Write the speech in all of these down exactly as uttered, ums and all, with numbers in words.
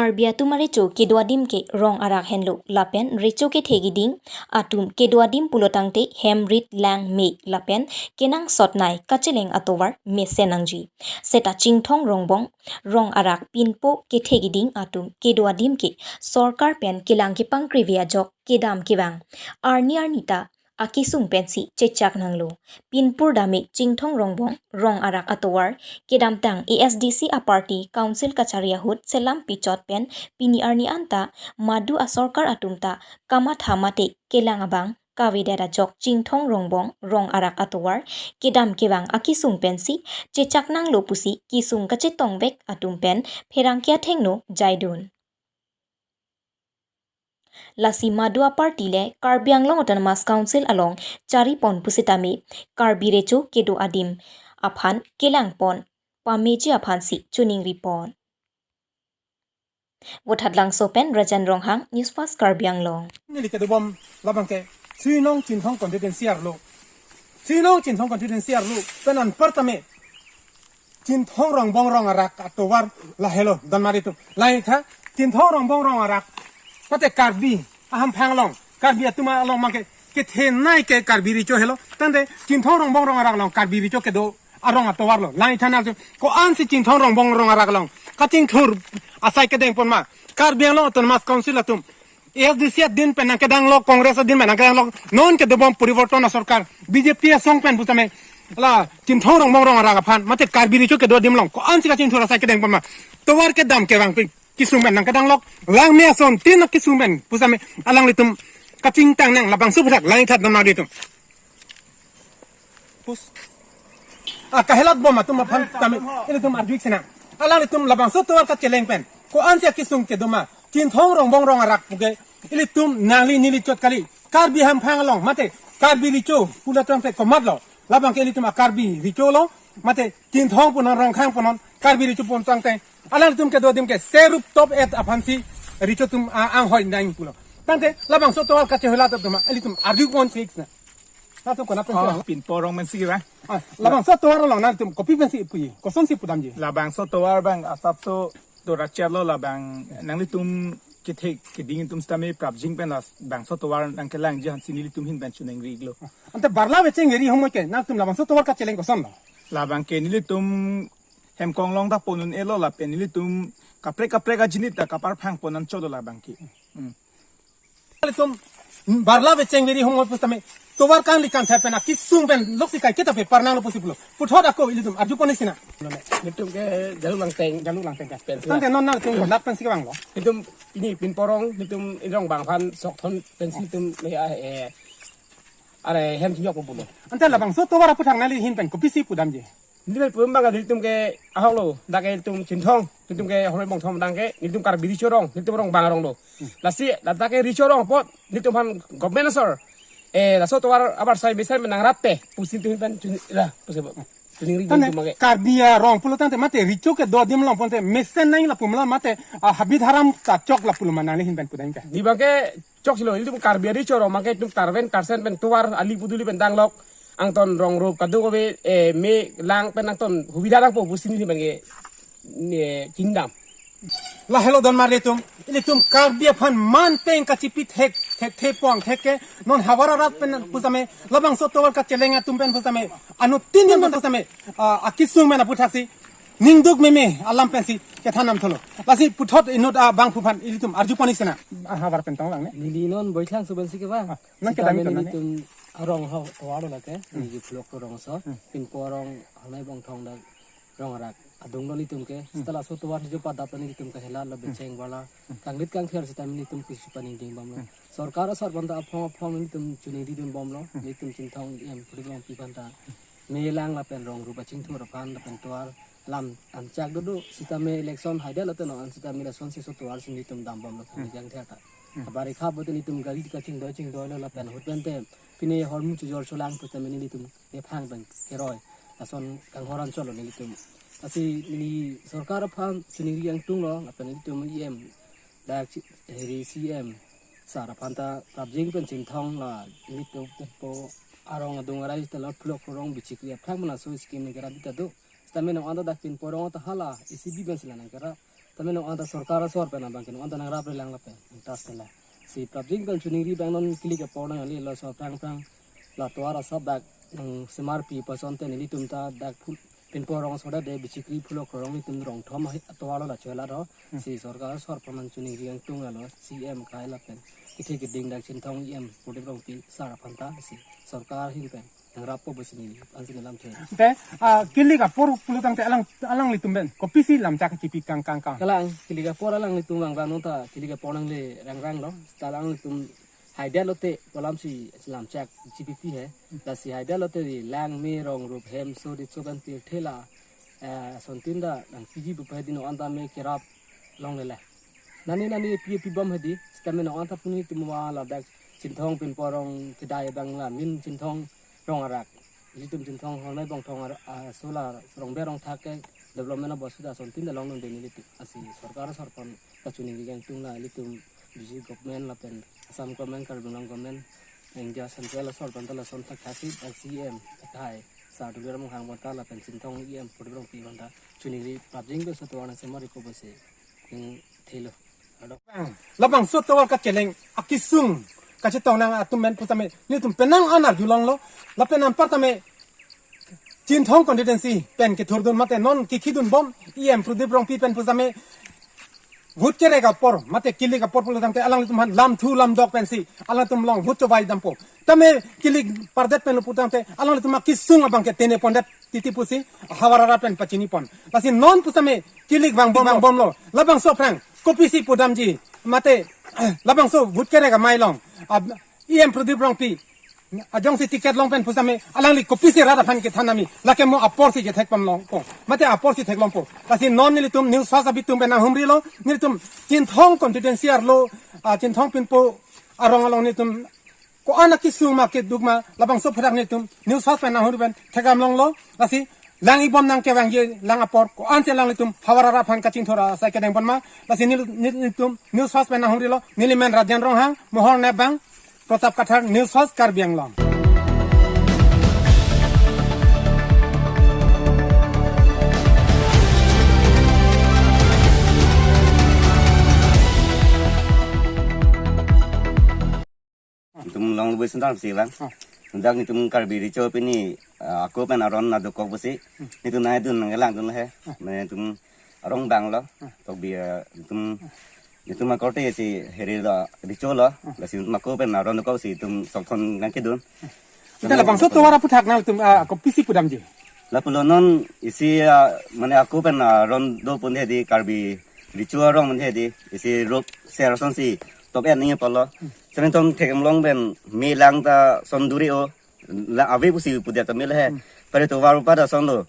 Karbi atum arecho kedo adim ke rong arak henlo lapen recho kethe keding atum kedo adim pulotangte hem rit lang me lapen kenangsot nai kacheleng atovar mesen nangji. Seta Chinthong Rongbong rong arak pinpo kethe keding atum kedo adim ke sorkar pen kelang kepangkrive ajok kedam kevang arni arni ta akisung pensi chechak nanglo. Pinpur dame Chinthong Rongbong rong arak atovar kedamtang A S D C aparty council kachari ahut selam pichot pen pini arni anta madu asorkar atum ta kamatha mate kelang abang kavedet ajok Chinthong Rongbong rong arak atovar kedam kevang akisung pensi chechak nanglo pusi kisung kachetongvek atum pen pherangke athengno jaidun. Lasi madu aparty le Karbi Anglong Autonomous Council along charipon pusitame Karbi recho kedo adim aphan kelangpon pameji aphansi chuningripon. Vothatlangso pen Rajan Ronghang, News Fast Karbi Anglong. Neli kedobom labang ke Chinong Chinthong constituency arlo. Chinong Chinthong constituency arlo pen anpartame Chinthong Rongbong rong arak atovar lahelo donmari atum. Lahai tha Chinthong Rongbong rong arak mate Karbi ahamphang along, Karbi atum along mangke kethenei ke Karbi recho helo. Tangte Chinthong Rongbong rong arak along Karbi recho kedo arong atovarlo. Lahai tha nangtum ko-ansi Chinthong Rongbong rong arak along kachingthur asai kedengpon ma? Karbi Anglong Autonomous Council atum A S D C adin pen nangkedanglok, Congress adin pen nangkedanglok, non kedobom poriborton asorkar, B J P asong pen pusitame la Chinthong Rongbong rong arak aphan mate Karbi recho kedo adim along ko-ansi kachingthur asai kedengpon ma? Tovar kedam kevang pen kisung pen nangkedanglok, lang me asontin akisung pen pusitame alanglitum kachingtang nang, labangso phuthak lahai tha donmari atum. Pus. Ah, kahelat bom atum aphan tame ilitum arju-ik sinang. Alanglitum labangso tovar kacheleng pen ko-ansi akisung kedo ma? Chinthong Rongbong rong arak puke ilitum nangli neli chot kali. Karbi ahamphang along mate Karbi recho pulotangte komatlo? Labang ke ilitum a-Karbi recho lo mate Chinthong punon, Rongkhang punon, Karbi recho punon tangte alanglitum kedo adim ke serup top et aphansi recho atum, ah, anghoi nang pulo. Tangte labangso tovar kachehelat atum ilitum arjupon sik na. Nangtum konat pensi Oh, lang? Pinpo rong pensi ba? Ah, labangso tovar along nangtum kopi pensi puji, kosonsi pudamji? Labangso tovar abang asapso dorachar lo labang nanglitum kethe keding atum sitame prapjin pen labangso tovar nangkelangji aphansi nelitum ahin pen chuningrilo. Ante barla vecheng veri humoi ke nangtum labangso tovar kacheleng kosonlo? Labang ke nelitum hem konglong ta pon un-elo lapen nelitum kaprek kaprek ajinit ta kaparphang pon anchotlo labang ke. Hmm. Nelitum barla vecheng veri humoi pusitame tovar kangli kangthai pen akisung pen loksi kaiketa pe parnanglo pusi pulo. Puthot ako ilitum arjupon-ik sinang. Nelitum ke Jaluk Langteng. Jaluk Langteng ka. Pensi. Tangte non nangtum konat pensi kevanglo? Nelitum pini Pinpo rong, nelitum inrong bang aphan sok thon pensi nelitum me, ah, eh, are hem chunjok pulo. Ante labangso tovar aphuthak nangli ahin pen kopisi pudamji? Nelitum pen pum bang nelitum ke ahok lo, dak ke nelitum Chinthong, nelitum ke Horoi Bongthom dang ke, nelitum Karbi recho rong, nelitum rong bang arong lo. Lasi dak ke recho rong apot nelitum aphan government asor, eh, laso tovar abar sai besai menang rat te pusi nelitum ahin pen chun-, lah, pusi bo. Chuningri Tane nelitum abang ke. Karbi arong pulo tangte mate recho kedo adim along ponte mesen nang lapu ma la mate, ah, habit haram ta chok lapu lo ma nangli ahin pen pudam ke? Di abang ke chokchelo, ilitum Karbi recho rong abang ke itum karven karsen pen tovar ali puduli pen danglok, angton rong rup kadokave, eh, me lang pen angton hubida nangpo pusi neli abang ke, ne, chingdam. Lahelo donmari atum, ilitum Karbi aphan man peng kachipi thek, thekthe pon thek ke, non havar arat pen pusitame, labangso tovar kacheleng atum pen pusitame, anuttin pen pusitame, ah, akisung pen aphuthaksi ningduk meme alam pensi kethan nam tholo. Lasi puthot inut abangphu aphan ilitum arjupon-ik sinang. Ah, havar pen tong lang ne. Neli non Boithang suban si kevang. Ah, nang kedam sitame itu nani? Nelitum arong ho tovar lo lake, neli Phulokhro rong asor, Pinpo rong, Horoi Bongthom dak rong arak adung lo nelitum ke. Seta laso tovar hijo padat nelitum kahelat lo becheng bala. Kanglit kangther sitame nelitum kusi paningding bomlo. Sorkar asor bonta aphong aphong nelitum chuningri dun bomlo. Nelitum Chinthong E M Phulip Rongpi aphanta me lang lapen rong rup achingthur aphan lapen tovar alam anchak dodo sitame election haidet lo teno an sitame election si so tovar si nelitum dam bomlo kanglit kangther ta. Abari kha bote nelitum gari kachingdoi chingdoi lo lapen ahut pente pine hormu chujor cholang pusitame nelitum kephang pen keroi lason kanghor anchot lo nelitum. Lasi neli sorkar aphan chuningri angtung lo lapen nelitum E M dak chi-, heri C M sar aphanta prapjin pen Chinthong la nelitum Pinpo arong adung arai ta lo Phulokhro rong bichikri aphrang mana so scheme nangkerap ta do. Sitame nong anta dak Pinpo rong ta hala E C B pensi la nangkerap. Tame non anta sorkar asor pen abang ke non anta nangrap relang lapen tas tela. Si prapjin pen chuningri abang non kilik apor nanglelo, so aphrang aphrang la tovar asap dak nangsemarpi pasonte nelitum ta dak phul pinpo arong asor dak de Bichikri Phulok arong nelitum rong thom ahi atovar lo la chola do. Hmm. Si sorkar asor pen non chuningri kangtung alo C M akhai lapen kethe keding dak Chinthong E M Prodip Rongpi sar aphan ta si sorkar ahin pen nangrappo pusi neli ansi nelamthe. Te, ah, kilik apor pulo tangte alang, alanglitum pen kopisi lamchak chipi kang kang kang. Kalang kilik apor alanglitum vang vang non ta kilik apor nangle rang rang lo. Ta alanglitum haidet lote pu alam si lamchak chipipi he. Lasi haidet lote di lang me rong rup hem so di so kan tir thela, eh, sontin dak nangpiji bupa hedi non anta me kerap longle le. Nani nani pi pi bom hedi, sitame non anta puni tum wa ladak Chinthong pinpo arong kedai abang la min Chinthong rong arak. Nelitum Chinthong Hornai Bongthong arak, ah, so la rong ber rong thak ke development abo sudah sontin dak long nang deni nelitum. Asi sorkar asor pen kachuningri kangtung la nelitum B J P government lapen Assam government, Karbi Anglong government, India Central asor pen ta lason thak thak si C M akhai sar Tuliram Ronghang pen ta lapen Chinthong E M Prodip Rongpi pen ta chuningri prapjin pen so tovar nangsemarpo pusi ningthelo. Ado. Labangso tovar kacheleng akesung kachetong nang atum pen pusitame nelitum penang an arjulonglo. Lapen anparta me Chinthong constituency pen kethurdun mate non kekhidun bom E M Prodip Rongpi pen pusitame vote kerek apor mate kilik apor pulo tangte alanglitum aphan lamthu lamdok pensi alanglitum along vote chovai dampo. Tame kilik pardet pen lo pu tangte alanglitum akesung abang ke tene pondet titi pusi havar arat pen pachini pon. Lasi non pusitame kilik vangbom vangbomlo. Labangso aphrang kopisi pudamji mate labangso vote kerek amei along, ah, E M Prodip Rongpi ajongsi ticket long pen pusitame alangli kopisi rat aphan kethan ami lake mo apor si kethek pam longpo mate apor si theklongpo. Lasi non nelitum News First abitum pen nanghumrilo, nelitum Chinthong constituency arlo, ah, Chinthong pinpo arong along nelitum ko-an akesung ma keduk ma labangso aphuthak nelitum News First pen nanghumri pen thekdam longlo. Lasi lang ibom nangkevangji lang apor ko-an si alanglitum havar arat aphan kachingthur asai kedeng pon ma. Lasi nel-, nel-, nelitum News First pen nanghumrilo, neli men Rajen Ronghang, mo hornebang Pratap Kathar, News First Karbi Anglong. Itum long lebih sentar sih lang. Oh. Dak itum Karbi Recho pini, eh, ako pen aron adokok pusi. Hmm. Itum nai dun nangkelang dun he. Hmm. Mane itum arong bang lo. Hmm. Tok bi, eh, itum, itum akorte si heri lo Recho lo. Hmm. Lasi itum ako pen aron adokok si itum sokthon nangkedun. Hmm. Ita labangso tovar aphuthak nanglitum, ah, kopisi pudamji. Lapulo non isi, ah, mane ako pen, ah, aron do pon hedi Karbi Recho arong pon hedi isi rup ser asonsi top en ni polo. Hmm. Sementong theklong pen me lang ta son duri o la ave pusi pudet ta mele he. Hmm. Pare tovar upa ta son lo.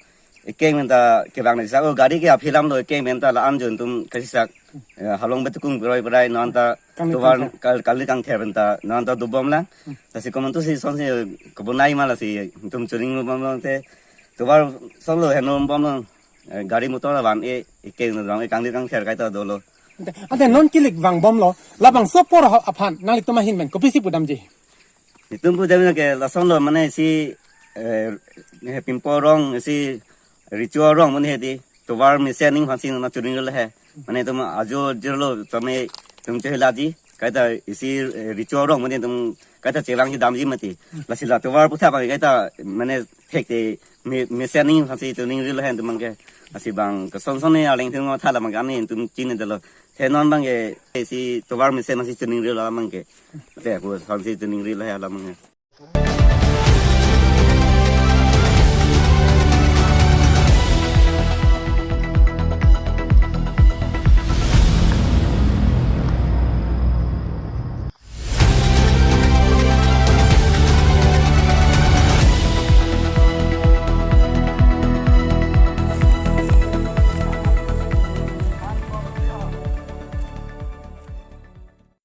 Ekeng pen ta kevang na sa o gari ke aphi lam lo ekeng pen ta la-an jon itum kasisak. Hmm. Eh, halong betukung berai berai non ta kangli tovar kangther. Kal-, kangli kangther pen ta non ta dobom lang. Hmm. Lasi komantu si sonsi kebonai ma lasi itum chuning bom long te tovar son lo henom bom long. Eh, gari motor la van e, ekeng na dong e kangli kangther kaita dolo. Ante, ante non kilik vangbomlo, labangso apor ha-, aphan nanglitum ahin pen kopisi pudamji. Itum pudam ke lason lo mane si, eh, he pinpo arong si Recho arong mane hedi tovar mesen ning aphansi nangchuning le he. Mane itum ajo jirlo tame itum chehelaji kaita isi, eh, Recho arong mane itum kaita chevangji damji mati. Lasi la tovar aphuthak abang kaita mane thekte me-, mesen ning aphansi chuning rilo he itum abang ke. Lasi bang keson son ni aling thung thala abang ke ani itum chinidetlo. He non abang ke si tovar mesen aphansi chuning rilo abang ke. Te pu aphansi chuning rilo he alam abang ke.